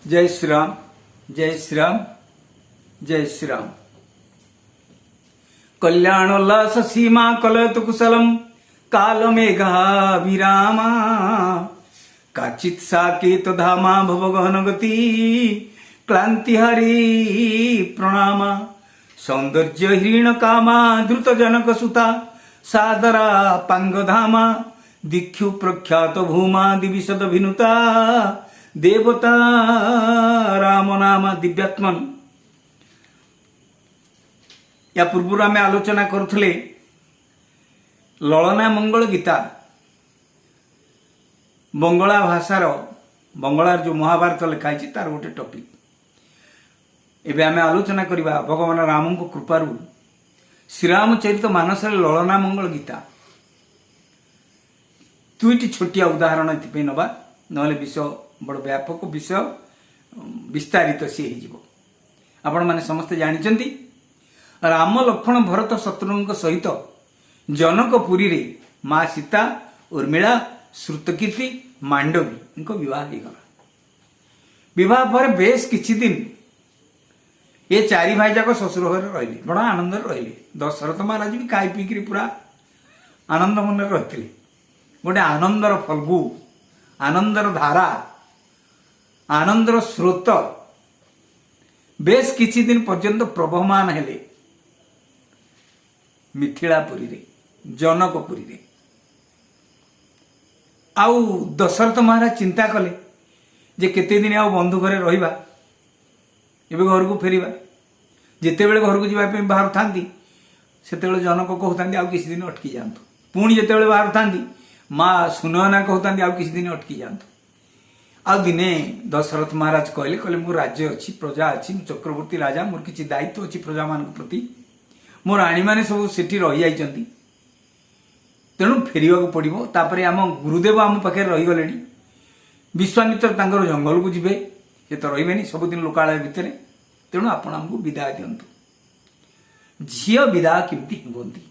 ଜୟ ଶ୍ରୀରାମ, ଜୟ ଶ୍ରୀରାମ, ଜୟ ଶ୍ରୀରାମ। କଲ୍ୟାଣୋଲ୍ଲାସ ସୀମା କଲୟତୁ କୁଶଲମ କାଲମେଘାଭିରାମା କାଚିତ୍ ସାକେତ ଧାମା ଭବଗହନ ଗତି କ୍ଳାନ୍ତିହାରୀ ପ୍ରଣାମା ସୌନ୍ଦର୍ଯ୍ୟ ହ୍ରୀଣ କାମା ଦ୍ରୁତ ଜନକ ସୁତା ସାଦରା ପାଙ୍ଗଧାମା ଦିକ୍ଷୁ ପ୍ରଖ୍ୟାତ ଭୂମା ଦିବିଶଦ ଭିନୁତା ଦେବତା ରାମ ନାମା ଦିବ୍ୟାତ୍ମନ। ୟା ପୂର୍ବରୁ ଆମେ ଆଲୋଚନା କରୁଥିଲେ ଲଳନା ମଙ୍ଗଳ ଗୀତା, ବଙ୍ଗଳା ଭାଷାର, ବଙ୍ଗଳାର ଯେଉଁ ମହାଭାରତ ଲେଖା ହେଇଛି ତାର ଗୋଟେ ଟପିକ୍। ଏବେ ଆମେ ଆଲୋଚନା କରିବା ଭଗବାନ ରାମଙ୍କ କୃପାରୁ ଶ୍ରୀରାମଚରିତ ମାନସରେ ଲଳନା ମଙ୍ଗଳ ଗୀତା। ଦୁଇଟି ଛୋଟିଆ ଉଦାହରଣ ଏଥିପାଇଁ ନେବା, ନହେଲେ ବିଷୟ ବଡ଼ ବ୍ୟାପକ ବିଷୟ, ବିସ୍ତାରିତ ସିଏ ହେଇଯିବ। ଆପଣମାନେ ସମସ୍ତେ ଜାଣିଛନ୍ତି ରାମ, ଲକ୍ଷ୍ମଣ, ଭରତ, ଶତ୍ରୁଘ୍ନଙ୍କ ସହିତ ଜନକପୁରୀରେ ମା ସୀତା, ଉର୍ମିଳା, ଶ୍ରୁତକୀର୍ତ୍ତି, ମାଣ୍ଡବୀଙ୍କ ବିବାହ ହେଇଗଲା। ବିବାହ ପରେ ବେଶ କିଛି ଦିନ ଏ ଚାରି ଭାଇ ଯାକ ଶ୍ୱଶୁର ଘରେ ରହିଲେ, ବଡ଼ ଆନନ୍ଦରେ ରହିଲେ। ଦଶରଥ ମହାରାଜ ବି ଖାଇ ପିଇକିରି ପୁରା ଆନନ୍ଦ ମନରେ ରହିଥିଲେ। ଗୋଟେ ଆନନ୍ଦର ଫଲ୍ଗୁ, ଆନନ୍ଦର ଧାରା, ଆନନ୍ଦର ସ୍ରୋତ ବେଶ କିଛି ଦିନ ପର୍ଯ୍ୟନ୍ତ ପ୍ରବହମାନ ହେଲେ ମିଥିଳାପୁରୀରେ, ଜନକପୁରୀରେ। ଆଉ ଦଶରଥ ମହାରାଜ ଚିନ୍ତା କଲେ ଯେ କେତେ ଦିନ ଆଉ ବନ୍ଧୁ ଘରେ ରହିବା, ଏବେ ଘରକୁ ଫେରିବା। ଯେତେବେଳେ ଘରକୁ ଯିବା ପାଇଁ ବାହାରୁଥାନ୍ତି ସେତେବେଳେ ଜନକ କହୁଥାନ୍ତି ଆଉ କିଛି ଦିନ ଅଟକି ଯାଆନ୍ତୁ। ପୁଣି ଯେତେବେଳେ ବାହାରୁଥାନ୍ତି ମା ସୁନୟନା କହୁଥାନ୍ତି ଆଉ କିଛି ଦିନ ଅଟକି ଯାଆନ୍ତୁ। ଆଉ ଦିନେ ଦଶରଥ ମହାରାଜ କହିଲେ ମୋର ରାଜ୍ୟ ଅଛି, ପ୍ରଜା ଅଛି, ମୁଁ ଚକ୍ରବର୍ତ୍ତୀ ରାଜା, ମୋର କିଛି ଦାୟିତ୍ୱ ଅଛି ପ୍ରଜାମାନଙ୍କ ପ୍ରତି, ମୋ ରାଣୀମାନେ ସବୁ ସେଠି ରହିଯାଇଛନ୍ତି, ତେଣୁ ଫେରିବାକୁ ପଡ଼ିବ। ତାପରେ ଆମ ଗୁରୁଦେବ ଆମ ପାଖରେ ରହିଗଲେଣି, ବିଶ୍ୱାମିତ୍ର ତାଙ୍କର ଜଙ୍ଗଲକୁ ଯିବେ, ସେ ତ ରହିବେନି ସବୁଦିନ ଲୋକାଳୟ ଭିତରେ, ତେଣୁ ଆପଣ ଆମକୁ ବିଦାୟ ଦିଅନ୍ତୁ। ଝିଅ ବିଦାୟ କେମିତି ହୁଅନ୍ତି,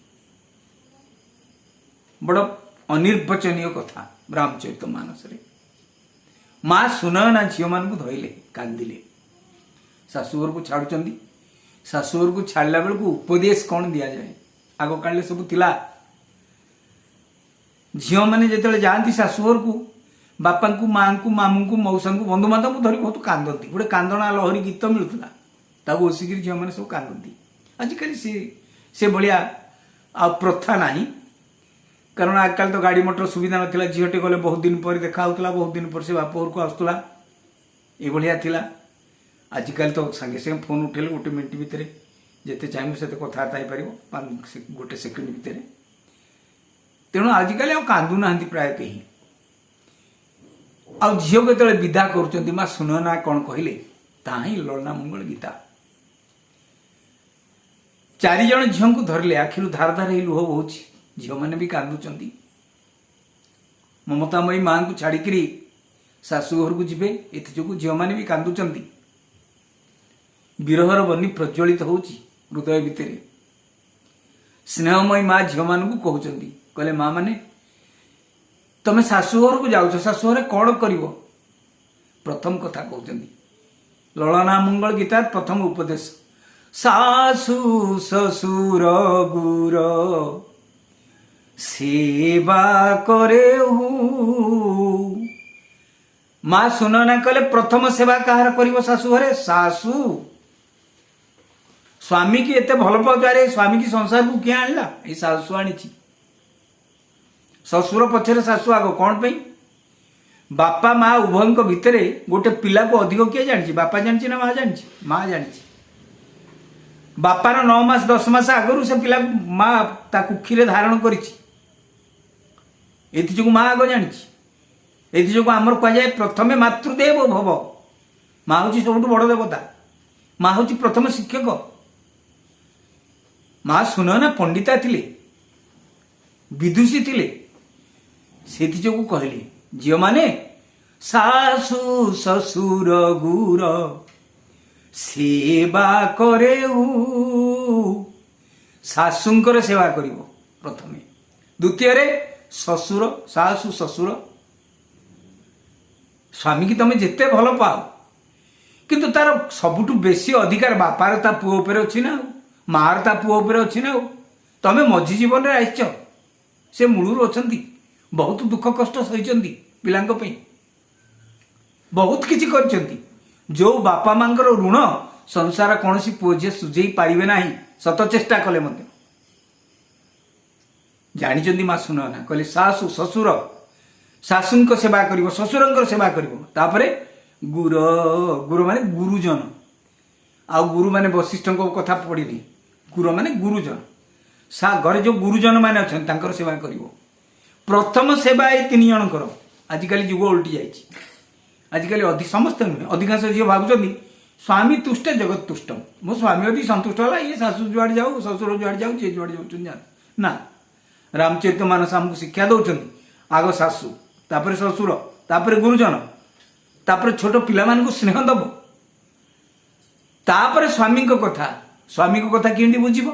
ବଡ଼ ଅନିର୍ବଚନୀୟ କଥା ରାମଚରିତ ମାନସରେ। ମା ସୁନୟନା ଝିଅମାନଙ୍କୁ ଧଇଲେ, କାନ୍ଦିଲେ, ଶାଶୁଘରକୁ ଛାଡୁଛନ୍ତି। ଶାଶୁଘରକୁ ଛାଡ଼ିଲା ବେଳକୁ ଉପଦେଶ କ'ଣ ଦିଆଯାଏ? ଆଗ କାଳରେ ସବୁ ଥିଲା, ଝିଅମାନେ ଯେତେବେଳେ ଯାଆନ୍ତି ଶାଶୁଘରକୁ ବାପାଙ୍କୁ, ମାଙ୍କୁ, ମାମୁଙ୍କୁ, ମଉସାଙ୍କୁ, ବନ୍ଧୁବାନ୍ଧବଙ୍କୁ ଧରି ବହୁତ କାନ୍ଦନ୍ତି। ଗୋଟେ କାନ୍ଦଣା ଲହରୀ ଗୀତ ମିଳୁଥିଲା, ତାକୁ ବସିକିରି ଝିଅମାନେ ସବୁ କାନ୍ଦନ୍ତି। ଆଜିକାଲି ସେ ଭଳିଆ ଆଉ ପ୍ରଥା ନାହିଁ, କାରଣ ଆଜିକାଲି ତ ଗାଡ଼ି ମଟର ସୁବିଧା ନଥିଲା। ଝିଅଟେ ଗଲେ ବହୁତ ଦିନ ପରେ ଦେଖା ହେଉଥିଲା, ବହୁତ ଦିନ ପରେ ସେ ବାପ ଘରକୁ ଆସୁଥିଲା, ଏଇଭଳିଆ ଥିଲା। ଆଜିକାଲି ତ ସାଙ୍ଗେ ସାଙ୍ଗେ ଫୋନ୍ ଉଠେଇଲେ ଗୋଟେ ମିନିଟ୍ ଭିତରେ ଯେତେ ଚାହିଁବ ସେତେ କଥାବାର୍ତ୍ତା ହେଇପାରିବ, ଗୋଟେ ସେକେଣ୍ଡ ଭିତରେ। ତେଣୁ ଆଜିକାଲି ଆଉ କାନ୍ଦୁନାହାନ୍ତି ପ୍ରାୟ କେହି। ଆଉ ଝିଅ କେତେବେଳେ ବିଦା କରୁଛନ୍ତି ମା ସୁନୟନା କ'ଣ କହିଲେ, ତାହା ହିଁ ଲଳନା ମଙ୍ଗଳ ଗୀତା। ଚାରିଜଣ ଝିଅଙ୍କୁ ଧରିଲେ, ଆଖିରୁ ଧାର ଧାର ହେଇ ଲୁହ ବହୁଛି, ଝିଅମାନେ ବି କାନ୍ଦୁଛନ୍ତି। ମମତାମୟୀ ମାଙ୍କୁ ଛାଡ଼ିକିରି ଶାଶୁ ଘରକୁ ଯିବେ, ଏଥିଯୋଗୁଁ ଝିଅମାନେ ବି କାନ୍ଦୁଛନ୍ତି। ବିରହର ବନ୍ୟ ପ୍ରଜ୍ୱଳିତ ହେଉଛି ହୃଦୟ ଭିତରେ। ସ୍ନେହମୟୀ ମା ଝିଅମାନଙ୍କୁ କହୁଛନ୍ତି, କହିଲେ ମା ମାନେ ତମେ ଶାଶୁ ଘରକୁ ଯାଉଛ, ଶାଶୁ ଘରେ କ'ଣ କରିବ? ପ୍ରଥମ କଥା କହୁଛନ୍ତି ଲଳନା ମଙ୍ଗଳ ଗୀତାର ପ୍ରଥମ ଉପଦେଶ, ଶାଶୁ ଶ୍ୱଶୁର ଗୁର ସେବା କରେ। ମା ସୁନୟନା କଲେ ପ୍ରଥମ ସେବା କାହାର କରିବ ଶାଶୁ ଘରେ? ଶାଶୁ। ସ୍ୱାମୀ କି ଏତେ ଭଲ ପାଉଛ, ଆରେ ସ୍ୱାମୀ କି ସଂସାରକୁ କିଏ ଆଣିଲା? ଏଇ ଶାଶୁ ଆଣିଛି। ଶ୍ୱଶୁର ପଛରେ ଶାଶୁ ଆଗ। କ'ଣ ପାଇଁ? ବାପା ମା ଉଭୟଙ୍କ ଭିତରେ ଗୋଟେ ପିଲାକୁ ଅଧିକ କିଏ ଜାଣିଛି? ବାପା ଜାଣିଛି ନା ମା ଜାଣିଛି? ମା ଜାଣିଛି। ବାପାର 9 ମାସ 10 ମାସ ଆଗରୁ ସେ ପିଲାକୁ ମା ତା କୁକ୍ଷିରେ ଧାରଣ କରିଛି, ଏଥିଯୋଗୁଁ ମା ଆଗ ଜାଣିଛି। ଏଥିଯୋଗୁଁ ଆମର କୁହାଯାଏ ପ୍ରଥମେ ମାତୃଦେବ ଭବ। ମା ହେଉଛି ସବୁଠୁ ବଡ଼ ଦେବତା, ମା ହେଉଛି ପ୍ରଥମ ଶିକ୍ଷକ। ମା ସୁନୟନା ପଣ୍ଡିତା ଥିଲେ, ବିଦୁଷୀ ଥିଲେ, ସେଥିଯୋଗୁଁ କହିଲେ ଝିଅମାନେ ଶାଶୁ ଶ୍ୱଶୁର ଗୁର ସେବା କରେ। ଶାଶୁଙ୍କର ସେବା କରିବ ପ୍ରଥମେ, ଦ୍ୱିତୀୟରେ ଶ୍ୱଶୁର, ଶାଶୁ ଶ୍ୱଶୁର। ସ୍ୱାମୀକି ତମେ ଯେତେ ଭଲ ପାଅ, କିନ୍ତୁ ତାର ସବୁଠୁ ବେଶୀ ଅଧିକାର ବାପାର ତା ପୁଅ ଉପରେ ଅଛି ନା ଆଉ, ମାର ତା ପୁଅ ଉପରେ ଅଛି ନା ଆଉ। ତମେ ମଝି ଜୀବନରେ ଆସିଛ, ସେ ମୂଳରୁ ଅଛନ୍ତି, ବହୁତ ଦୁଃଖ କଷ୍ଟ ସହିଛନ୍ତି ପିଲାଙ୍କ ପାଇଁ, ବହୁତ କିଛି କରିଛନ୍ତି। ଯୋଉ ବାପା ମାଙ୍କର ଋଣ ସଂସାର କୌଣସି ପୁଅ ଝିଅ ସୁଝେଇ ପାରିବେ ନାହିଁ, ସତ ଚେଷ୍ଟା କଲେ ମଧ୍ୟ। ଜାଣିଛନ୍ତି ମା ସୁନୟନା, କହିଲେ ଶାଶୁ ଶ୍ୱଶୁର, ଶାଶୁଙ୍କ ସେବା କରିବ, ଶ୍ୱଶୁରଙ୍କର ସେବା କରିବ। ତାପରେ ଗୁର, ଗୁରୁ ମାନେ ଗୁରୁଜନ। ଆଉ ଗୁରୁ ମାନେ ବଶିଷ୍ଠଙ୍କ କଥା ପଡ଼ିନି, ଗୁରୁ ମାନେ ଗୁରୁଜନ। ଘରେ ଯୋଉ ଗୁରୁଜନ ମାନେ ଅଛନ୍ତି ତାଙ୍କର ସେବା କରିବ। ପ୍ରଥମ ସେବା ଏଇ ତିନି ଜଣଙ୍କର। ଆଜିକାଲି ଯୁଗ ଓଲଟି ଯାଇଛି। ଆଜିକାଲି ସମସ୍ତେ ନୁହେଁ, ଅଧିକାଂଶ ଝିଅ ଭାବୁଛନ୍ତି ସ୍ୱାମୀ ତୁଷ୍ଟେ ଜଗତ ତୁଷ୍ଟମ। ମୋ ସ୍ୱାମୀ ଯଦି ସନ୍ତୁଷ୍ଟ ହେଲା, ଇଏ ଶାଶୁ ଯୁଆଡ଼େ ଯାଉ, ଶ୍ୱଶୁର ଯୁଆଡ଼େ ଯାଉ, ଯିଏ ଯୁଆଡ଼େ ଯାଉଛନ୍ତି ଯାଆନ୍ତୁ। ନା, ରାମଚରିତ ମାନସ ଆମକୁ ଶିକ୍ଷା ଦଉଛନ୍ତି ଆଗ ଶାଶୁ, ତାପରେ ଶ୍ୱଶୁର, ତାପରେ ଗୁରୁଜନ, ତାପରେ ଛୋଟ ପିଲାମାନଙ୍କୁ ସ୍ନେହ ଦବ, ତାପରେ ସ୍ୱାମୀଙ୍କ କଥା। ସ୍ୱାମୀଙ୍କ କଥା କେମିତି ବୁଝିବ?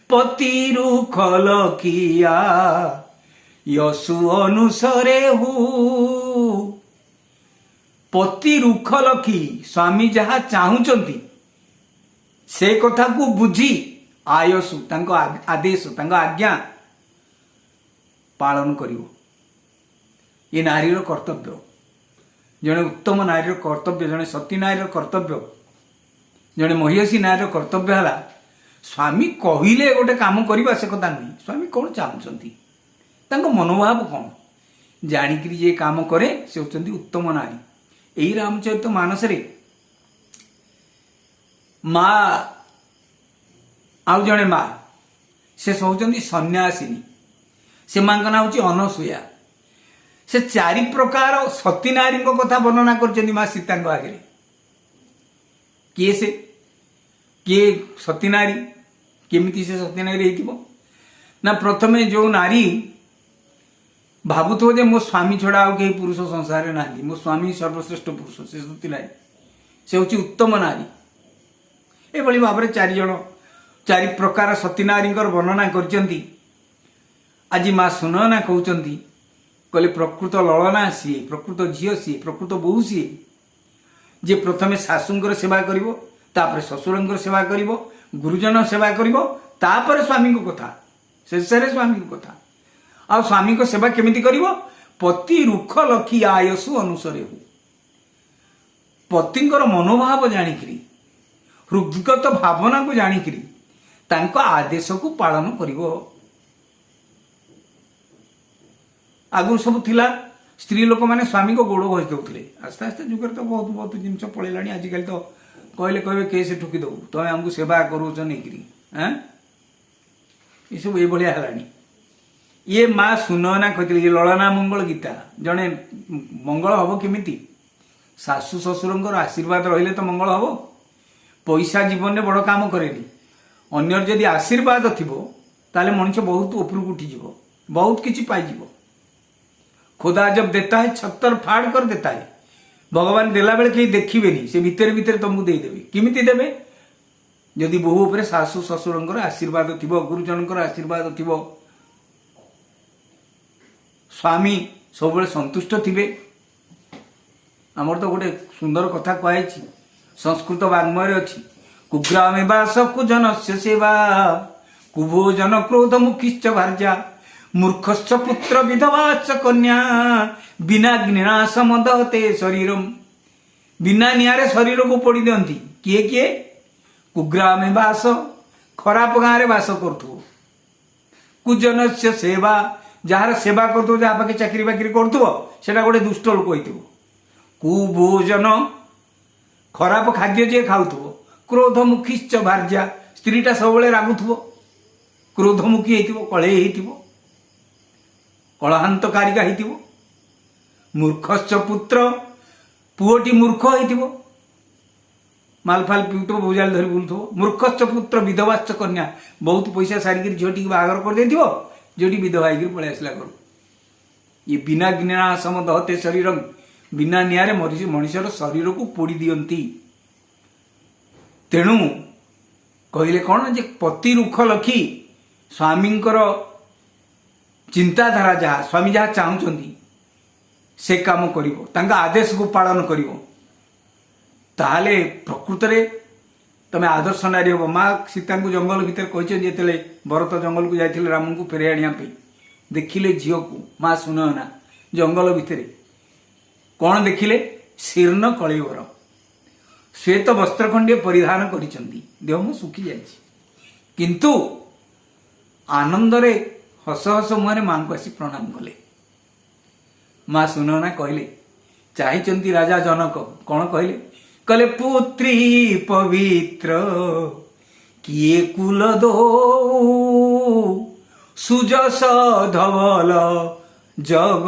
ପତିରୁ ଖଲକିଆ ୟଶୁ ଅନୁସରେ ହୁ। ପତି ରୁଖ ଲଖି, ସ୍ୱାମୀ ଯାହା ଚାହୁଁଛନ୍ତି ସେ କଥାକୁ ବୁଝି ଆୟସୁ, ତାଙ୍କ ଆଦେଶ, ତାଙ୍କ ଆଜ୍ଞା ପାଳନ କରିବ। ଏ ନାରୀର କର୍ତ୍ତବ୍ୟ, ଜଣେ ଉତ୍ତମ ନାରୀର କର୍ତ୍ତବ୍ୟ, ଜଣେ ସତୀ ନାରୀର କର୍ତ୍ତବ୍ୟ, ଜଣେ ମହିଷୀ ନାରୀର କର୍ତ୍ତବ୍ୟ ହେଲା ସ୍ୱାମୀ କହିଲେ ଗୋଟେ କାମ କରିବା ସେ କଥା ନୁହେଁ, ସ୍ୱାମୀ କ'ଣ ଚାହୁଁଛନ୍ତି, ତାଙ୍କ ମନୋଭାବ କ'ଣ ଜାଣିକିରି ଯିଏ କାମ କରେ ସେ ହେଉଛନ୍ତି ଉତ୍ତମ ନାରୀ। ଏଇ ରାମଚରିତ ମାନସରେ ମା ଆଉ ଜଣେ ମା, ସେ ହେଉଛନ୍ତି ସନ୍ନ୍ୟାସିନୀ, ସେ ମାଙ୍କ ନାଁ ହେଉଛି ଅନସୂୟା। ସେ ଚାରି ପ୍ରକାର ସତୀ ନାରୀଙ୍କ କଥା ବର୍ଣ୍ଣନା କରିଛନ୍ତି ମା ସୀତାଙ୍କ ଆଗରେ। କିଏ ସେ? କିଏ ସତୀ ନାରୀ? କେମିତି ସେ ସତୀ ନାରୀ ହେଇଥିବ? ନା ପ୍ରଥମେ ଯୋଉ ନାରୀ ଭାବୁଥିବ ଯେ ମୋ ସ୍ୱାମୀ ଛଡ଼ା ଆଉ କେହି ପୁରୁଷ ସଂସାରରେ ନାହାନ୍ତି, ମୋ ସ୍ୱାମୀ ସର୍ବଶ୍ରେଷ୍ଠ ପୁରୁଷ, ସେ ସତୀ ନାରୀ, ସେ ହେଉଛି ଉତ୍ତମ ନାରୀ। ଏଭଳି ଭାବରେ ଚାରି ପ୍ରକାର ସତୀ ନାରୀଙ୍କର ବର୍ଣ୍ଣନା କରିଛନ୍ତି। ଆଜି ମା ସୁନୟନା କହୁଛନ୍ତି, କହିଲେ ପ୍ରକୃତ ଲଳନା ସିଏ, ପ୍ରକୃତ ଝିଅ ସିଏ, ପ୍ରକୃତ ବୋହୂ ସିଏ, ଯିଏ ପ୍ରଥମେ ଶାଶୁଙ୍କର ସେବା କରିବ, ତାପରେ ଶ୍ୱଶୁରଙ୍କର ସେବା କରିବ, ଗୁରୁଜନ ସେବା କରିବ, ତାପରେ ସ୍ୱାମୀଙ୍କ କଥା, ଶେଷରେ ସ୍ୱାମୀଙ୍କ କଥା। ଆଉ ସ୍ୱାମୀଙ୍କ ସେବା କେମିତି କରିବ? ପତି ରୁଖ ଲଖି ଆୟସୁ ଅନୁସରେ ହୁ। ପତିଙ୍କର ମନୋଭାବ ଜାଣିକିରି, ହୃଦ୍ଗତ ଭାବନାକୁ ଜାଣିକିରି ତାଙ୍କ ଆଦେଶକୁ ପାଳନ କରିବ। ଆଗରୁ ସବୁ ଥିଲା ସ୍ତ୍ରୀ ଲୋକମାନେ ସ୍ୱାମୀଙ୍କ ଗୋଡ଼ ଘଷି ଦେଉଥିଲେ। ଆସ୍ତେ ଆସ୍ତେ ଯୁଗରେ ତ ବହୁତ ବହୁତ ଜିନିଷ ପଳେଇଲାଣି। ଆଜିକାଲି ତ କହିଲେ କହିବେ କେସ୍ ଠୁକି ଦେବୁ, ତମେ ଆମକୁ ସେବା କରୁଛ ନେଇକିରି, ଏସବୁ ଏଇଭଳିଆ ହେଲାଣି। ଇଏ ମା ସୁନୟନା କହିଥିଲେ, ଇଏ ଲଳନା ମଙ୍ଗଳ ଗୀତା। ଜଣେ ମଙ୍ଗଳ ହବ କେମିତି? ଶାଶୁ ଶ୍ୱଶୁରଙ୍କର ଆଶୀର୍ବାଦ ରହିଲେ ତ ମଙ୍ଗଳ ହବ। ପଇସା ଜୀବନରେ ବଡ଼ କାମ କରେନି। ଅନ୍ୟର ଯଦି ଆଶୀର୍ବାଦ ଥିବ ତାହେଲେ ମଣିଷ ବହୁତ ଉପରକୁ ଉଠିଯିବ, ବହୁତ କିଛି ପାଇଯିବ। ଖୋଦା ଜବ ଦେତା ହେ ଛତର ଫାଡ଼ କରି ଦେତା ହେ। ଭଗବାନ ଦେଲାବେଳେ କେହି ଦେଖିବେନି, ସେ ଭିତରେ ଭିତରେ ତମକୁ ଦେଇଦେବେ। କେମିତି ଦେବେ? ଯଦି ବୋହୂ ଉପରେ ଶାଶୁ ଶ୍ୱଶୁରଙ୍କର ଆଶୀର୍ବାଦ ଥିବ, ଗୁରୁଜନଙ୍କର ଆଶୀର୍ବାଦ ଥିବ, ସ୍ୱାମୀ ସବୁବେଳେ ସନ୍ତୁଷ୍ଟ ଥିବେ। ଆମର ତ ଗୋଟେ ସୁନ୍ଦର କଥା କୁହାଯାଇଛି, ସଂସ୍କୃତ ବାଙ୍ମୟରେ ଅଛି, କୁଗ୍ରାମେ ବାସ କୁଜନସ୍ୟ ସେବା କୁଭୋଜନ କ୍ରୋଧ ମୁଖିଶ୍ଚ ଭାର୍ଯ୍ୟା ମୂର୍ଖଶ୍ଚ ପୁତ୍ର ବିଧବାଶ୍ଚ କନ୍ୟା ବିନା ଘୃଣା ସମଦହତେ ଶରୀରମ। ବିନା ନିଆଁରେ ଶରୀରକୁ ପୋଡ଼ି ଦିଅନ୍ତି। କିଏ କିଏ? କୁଗ୍ରାମେ ବାସ, ଖରାପ ଗାଁରେ ବାସ କରୁଥିବ, କୁଜନସ୍ୟ ସେବା, ଯାହାର ସେବା କରୁଥିବ, ଯାହା ପାଖେ ଚାକିରି ବାକିରି କରୁଥିବ, ସେଟା ଗୋଟେ ଦୁଷ୍ଟ ଲୋକ ହେଇଥିବ। କୁଭୋଜନ, ଖରାପ ଖାଦ୍ୟ ଯିଏ ଖାଉଥିବ, କ୍ରୋଧମୁଖୀଶ୍ଚ ଭାର୍ଯ୍ୟା, ସ୍ତ୍ରୀଟା ସବୁବେଳେ ରାଗୁଥିବ, କ୍ରୋଧମୁଖୀ ହେଇଥିବ, କଳେଇ ହେଇଥିବ, କଳହାନ୍ତକାରିକା ହେଇଥିବ। ମୂର୍ଖଶ୍ଚ ପୁତ୍ର, ପୁଅଟି ମୂର୍ଖ ହେଇଥିବ, ମାଲଫାଲ ପିଉଥିବ, ଭୁଜାଲି ଧରି ବୁଲୁଥିବ। ମୂର୍ଖଶ୍ଚ ପୁତ୍ର ବିଧବାଶ୍ଚ କନ୍ୟା, ବହୁତ ପଇସା ସାରିକିରି ଝିଅଟିକି ବାହାଘର କରିଦେଇଥିବ, ଝିଅଟି ବିଧବା ହେଇକିରି ପଳେଇ ଆସିଲା ଘରକୁ। ଇଏ ବିନା ଘୃଣା ଦହତେ ଶରୀରଂ, ବିନା ନିଆଁରେ ମଣିଷର ଶରୀରକୁ ପୋଡ଼ି ଦିଅନ୍ତି। ତେଣୁ କହିଲେ କ'ଣ ଯେ ପତି ରୁଖ ଲଖି ସ୍ୱାମୀଙ୍କର ଚିନ୍ତାଧାରା ଯାହା, ସ୍ୱାମୀ ଯାହା ଚାହୁଁଛନ୍ତି ସେ କାମ କରିବ, ତାଙ୍କ ଆଦେଶକୁ ପାଳନ କରିବ। ତାହେଲେ ପ୍ରକୃତରେ ତମେ ଆଦର୍ଶ ନାରୀ ହବ। ମା ସୀତାଙ୍କୁ ଜଙ୍ଗଲ ଭିତରେ କହିଛନ୍ତି, ଯେତେବେଳେ ଭରତ ଜଙ୍ଗଲକୁ ଯାଇଥିଲେ ରାମଙ୍କୁ ଫେରାଇ ଆଣିବା ପାଇଁ, ଦେଖିଲେ ଝିଅକୁ ମା ସୁନୟନା ଜଙ୍ଗଲ ଭିତରେ। କଣ ଦେଖିଲେ? ଶୀର୍ଣ୍ଣ କଳେବର, ଶ୍ଵେତ ବସ୍ତ୍ର ଖଣ୍ଡିଏ ପରିଧାନ କରିଛନ୍ତି, ଦେହ ମୁଁ ଶୁଖି ଯାଇଛି, କିନ୍ତୁ ଆନନ୍ଦରେ ହସ ହସ ମୁହଁରେ ମାଙ୍କୁ ଆସି ପ୍ରଣାମ କଲେ। ମା ସୁନୟନା କହିଲେ, ଚାହିଁଛନ୍ତି ରାଜା ଜନକ, କଣ କହିଲେ? କହିଲେ, ପୁତ୍ରୀ ପବିତ୍ର କିଏ କୁଲ ଦୋଉ, ସୁଯଶ ଧବଲ ଜଗ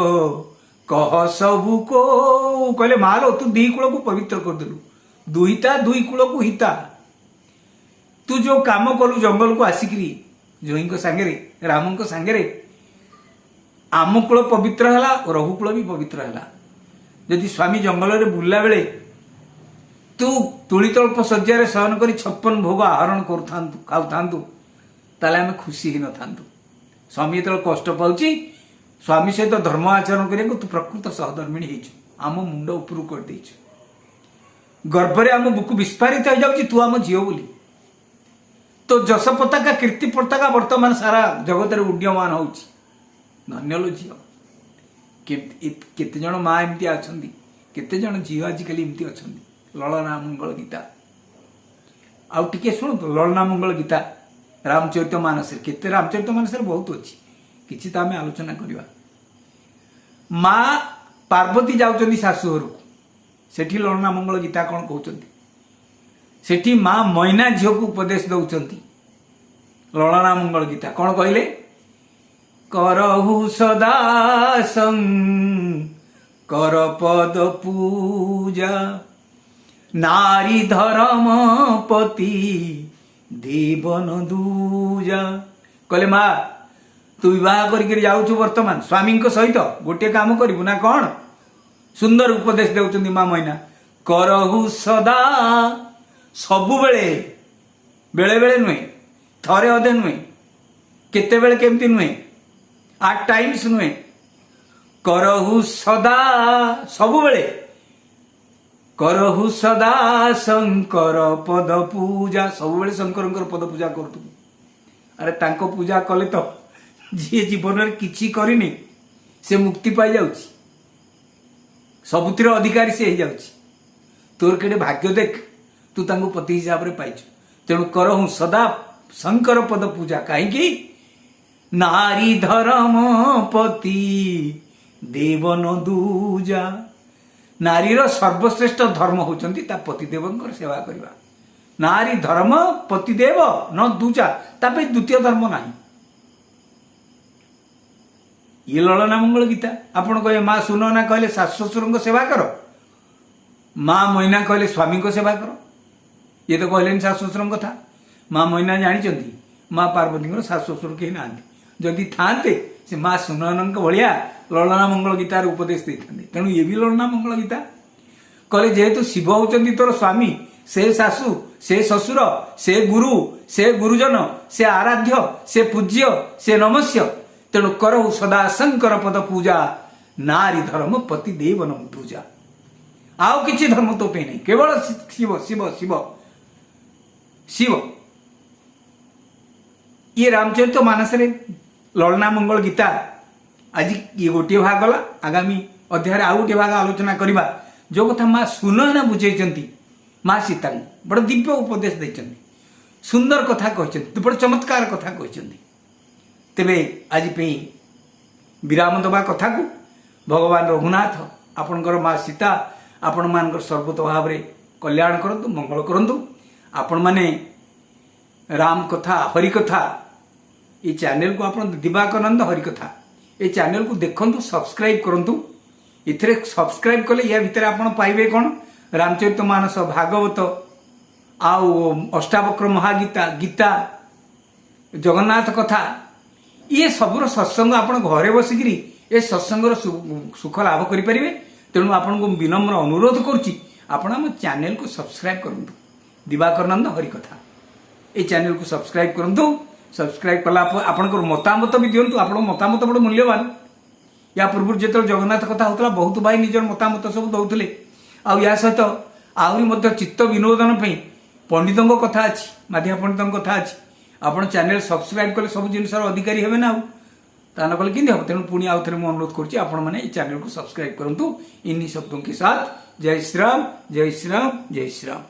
କହ ସବୁ କୋଉ। କହିଲେ, ମାଲୋ, ତୁ ଦି କୂଳକୁ ପବିତ୍ର କରିଦେଲୁ, ଦୁହିତା ଦୁଇ କୂଳକୁ ହିତା। ତୁ ଯୋଉ କାମ କଲୁ ଜଙ୍ଗଲକୁ ଆସିକିରି ଜୋଇଙ୍କ ସାଙ୍ଗରେ, ରାମଙ୍କ ସାଙ୍ଗରେ, ଆମ କୂଳ ପବିତ୍ର ହେଲା, ରଘୁକୂଳ ବି ପବିତ୍ର ହେଲା। ଯଦି ସ୍ୱାମୀ ଜଙ୍ଗଲରେ ବୁଲିଲା ବେଳେ ତୁ ତୁଳିତଳ୍ପ ଶଯ୍ୟାରେ ଶୟନ କରି 56 ଭୋଗ ଆହରଣ କରୁଥାନ୍ତୁ, ଖାଉଥାନ୍ତୁ, ତାହେଲେ ଆମେ ଖୁସି ହେଇନଥାନ୍ତୁ। ସ୍ୱାମୀ ଯେତେବେଳେ କଷ୍ଟ ପାଉଛି, ସ୍ୱାମୀ ସହିତ ଧର୍ମ ଆଚରଣ କରିବାକୁ ତୁ ପ୍ରକୃତ ସହଧର୍ମିଣୀ ହେଇଛୁ, ଆମ ମୁଣ୍ଡ ଉପରକୁ କରିଦେଇଛୁ। ଗର୍ବରେ ଆମ ବୁକୁ ବିସ୍ଫାରିତ ହେଇଯାଉଛି ତୁ ଆମ ଝିଅ ବୋଲି। ତୋ ଯଶ ପତାକା, କୀର୍ତ୍ତି ପତାକା ବର୍ତ୍ତମାନ ସାରା ଜଗତରେ ଉଡ୍ଡୀୟମାନ ହଉଛି। ଧନ୍ୟ ଲୋ ଝିଅ। କେତେ ଜଣ ମା ଏମିତି ଅଛନ୍ତି, କେତେ ଜଣ ଝିଅ ଆଜିକାଲି ଏମିତି ଅଛନ୍ତି। ଲଳନା ମଙ୍ଗଳ ଗୀତା ଆଉ ଟିକେ ଶୁଣନ୍ତୁ। ଲଳନା ମଙ୍ଗଳ ଗୀତା ରାମଚରିତ ମାନସରେ କେତେ, ରାମଚରିତ ମାନସରେ ବହୁତ ଅଛି, କିଛି ତ ଆମେ ଆଲୋଚନା କରିବା। ମା ପାର୍ବତୀ ଯାଉଛନ୍ତି ଶାଶୁ ଘରକୁ, ସେଠି ଲଳନା ମଙ୍ଗଳ ଗୀତା କଣ କହୁଛନ୍ତି? ସେଠି ମା ମଇନା ଝିଅକୁ ଉପଦେଶ ଦଉଛନ୍ତି। ଲଳନା ମଙ୍ଗଳ ଗୀତା କଣ କହିଲେ? କରହୁ ସଦା ଶଙ୍କର ପଦ ପୂଜା, ନାରୀ ଧରମ ପତି ଦେବନ ଦୂଜା। କହିଲେ, ମା, ତୁ ବିବାହ କରିକିରି ଯାଉଛୁ ବର୍ତ୍ତମାନ ସ୍ୱାମୀଙ୍କ ସହିତ, ଗୋଟିଏ କାମ କରିବୁ ନା କଣ? ସୁନ୍ଦର ଉପଦେଶ ଦେଉଛନ୍ତି ମା ମଇନା। କରହୁ ସଦା, ସବୁବେଳେ, ବେଳେ ବେଳେ ନୁହେଁ, ଥରେ ଅଧେ ନୁହେଁ, କେତେବେଳେ କେମିତି ନୁହେଁ, ଆଟ୍ ଟାଇମ୍ସ ନୁହେଁ, କରହୁ ସଦା, ସବୁବେଳେ, କରହୁ ସଦା ଶଙ୍କର ପଦ ପୂଜା। ସବୁବେଳେ ଶଙ୍କରଙ୍କର ପଦ ପୂଜା କରୁଥିବୁ। ଆରେ, ତାଙ୍କ ପୂଜା କଲେ ତ ଯିଏ ଜୀବନରେ କିଛି କରିନି ସେ ମୁକ୍ତି ପାଇଯାଉଛି, ସବୁଥିରେ ଅଧିକାରୀ ସେ ହେଇଯାଉଛି। ତୋର କେଡ଼େ ଭାଗ୍ୟ ଦେଖ, ତୁ ତାଙ୍କୁ ପତି ହିସାବରେ ପାଇଛୁ। ତେଣୁ କରହୁ ସଦା ଶଙ୍କର ପଦ ପୂଜା। କାହିଁକି? ନାରୀ ଧରମ ପତି ଦେବନ ଦୂଜା। ନାରୀର ସର୍ବଶ୍ରେଷ୍ଠ ଧର୍ମ ହଉଛନ୍ତି ତା ପତିଦେବଙ୍କର ସେବା କରିବା। ନାରୀ ଧର୍ମ ପତିଦେବ ନ ଦୂଜା, ତା ପାଇଁ ଦ୍ୱିତୀୟ ଧର୍ମ ନାହିଁ। ଇଏ ଲଳନା ମଙ୍ଗଳ ଗୀତା। ଆପଣ କହିବେ, ମା ସୁନନା କହିଲେ ଶାଶୁ ଶ୍ୱଶୁରଙ୍କ ସେବା କର, ମା ମଇନା କହିଲେ ସ୍ୱାମୀଙ୍କ ସେବା କର। ଇଏ ତ କହିଲେନି ଶାଶୁ ଶ୍ୱଶୁରଙ୍କ କଥା। ମା ମଇନା ଜାଣିଛନ୍ତି ମା ପାର୍ବତୀଙ୍କର ଶାଶୁ ଶ୍ୱଶୁର କେହି ନାହାନ୍ତି। ଯଦି ଥାନ୍ତେ, ସେ ମା ସୁନୟନଙ୍କ ଭଳିଆ ଲଳନା ମଙ୍ଗଳ ଗୀତାର ଉପଦେଶ ଦେଇଥାନ୍ତେ। ତେଣୁ ଇଏ ବି ଲଳନା ମଙ୍ଗଳ ଗୀତା। କହିଲେ, ଯେହେତୁ ଶିବ ହଉଛନ୍ତି ତୋର ସ୍ୱାମୀ, ସେ ଶାଶୁ, ସେ ଶ୍ୱଶୁର, ସେ ଗୁରୁ, ସେ ଗୁରୁଜନ, ସେ ଆରାଧ୍ୟ, ସେ ପୂଜ୍ୟ, ସେ ନମସ୍ୟ। ତେଣୁ କରହୁ ସଦା ଶଙ୍କର ପଦ ପୂଜା, ନାରୀ ଧର୍ମ ପତି ଦେବ ପୂଜା। ଆଉ କିଛି ଧର୍ମ ତୋ ପାଇଁ ନାହିଁ, କେବଳ ଶିବ, ଶିବ, ଶିବ, ଶିବ। ଇଏ ରାମଚରିତ ମାନସରେ ଲଳନା ମଙ୍ଗଳ ଗୀତା। ଆଜି ଇଏ ଗୋଟିଏ ଭାଗ ଗଲା, ଆଗାମୀ ଅଧ୍ୟାୟରେ ଆଉ ଗୋଟିଏ ଭାଗ ଆଲୋଚନା କରିବା। ଯୋଉ କଥା ମା ସୁନୟନା ବୁଝେଇଛନ୍ତି ମା ସୀତାଙ୍କୁ, ବଡ଼ ଦିବ୍ୟ ଉପଦେଶ ଦେଇଛନ୍ତି, ସୁନ୍ଦର କଥା କହିଛନ୍ତି, ବଡ଼ ଚମତ୍କାର କଥା କହିଛନ୍ତି। ତେବେ ଆଜି ପାଇଁ ବିରାମ ଦେବା କଥାକୁ। ଭଗବାନ ରଘୁନାଥ, ଆପଣଙ୍କର ମା ସୀତା ଆପଣମାନଙ୍କର ସର୍ବତ ଭାବରେ କଲ୍ୟାଣ କରନ୍ତୁ, ମଙ୍ଗଳ କରନ୍ତୁ। ଆପଣମାନେ ରାମ କଥା, ହରି କଥା ଏଇ ଚ୍ୟାନେଲକୁ, ଆପଣ ଦିବାକରନନ୍ଦ ହରିକଥା ଏ ଚ୍ୟାନେଲକୁ ଦେଖନ୍ତୁ, ସବସ୍କ୍ରାଇବ କରନ୍ତୁ। ଏଥିରେ ସବସ୍କ୍ରାଇବ କଲେ ୟା ଭିତରେ ଆପଣ ପାଇବେ କ'ଣ? ରାମଚରିତ ମାନସ, ଭାଗବତ ଆଉ ଅଷ୍ଟାବକ୍ର ମହାଗୀତା, ଗୀତା, ଜଗନ୍ନାଥ କଥା, ଇଏ ସବୁର ସତ୍ସଙ୍ଗ। ଆପଣ ଘରେ ବସିକିରି ଏ ସତ୍ସଙ୍ଗର ସୁଖ ଲାଭ କରିପାରିବେ। ତେଣୁ ଆପଣଙ୍କୁ ବିନମ୍ର ଅନୁରୋଧ କରୁଛି, ଆପଣ ଆମ ଚ୍ୟାନେଲକୁ ସବସ୍କ୍ରାଇବ କରନ୍ତୁ। ଦିବାକରନନ୍ଦ ହରିକଥା ଏଇ ଚ୍ୟାନେଲକୁ ସବସ୍କ୍ରାଇବ କରନ୍ତୁ। ସବସ୍କ୍ରାଇବ କଲା ପରେ ଆପଣଙ୍କର ମତାମତ ବି ଦିଅନ୍ତୁ। ଆପଣଙ୍କ ମତାମତ ବଡ଼ ମୂଲ୍ୟବାନ। ୟା ପୂର୍ବରୁ ଯେତେବେଳେ ଜଗନ୍ନାଥ କଥା ହେଉଥିଲା, ବହୁତ ଭାଇ ନିଜର ମତାମତ ସବୁ ଦେଉଥିଲେ। ଆଉ ୟା ସହିତ ଆହୁରି ମଧ୍ୟ ଚିତ୍ତ ବିନୋଦନ ପାଇଁ ପଣ୍ଡିତଙ୍କ କଥା ଅଛି, ମାଧିଆ ପଣ୍ଡିତଙ୍କ କଥା ଅଛି। ଆପଣ ଚ୍ୟାନେଲ ସବସ୍କ୍ରାଇବ କଲେ ସବୁ ଜିନିଷର ଅଧିକାରୀ ହେବେ ନା, ଆଉ ତା ନ କଲେ କେମିତି ହେବ? ତେଣୁ ପୁଣି ଆଉ ଥରେ ମୁଁ ଅନୁରୋଧ କରୁଛି, ଆପଣମାନେ ଏଇ ଚ୍ୟାନେଲକୁ ସବସ୍କ୍ରାଇବ କରନ୍ତୁ। ଇନ୍ହି ଶବ୍ଦୋं के साथ ଜୟ ଶ୍ରୀରାମ, ଜୟ ଶ୍ରୀରାମ, ଜୟ ଶ୍ରୀରାମ।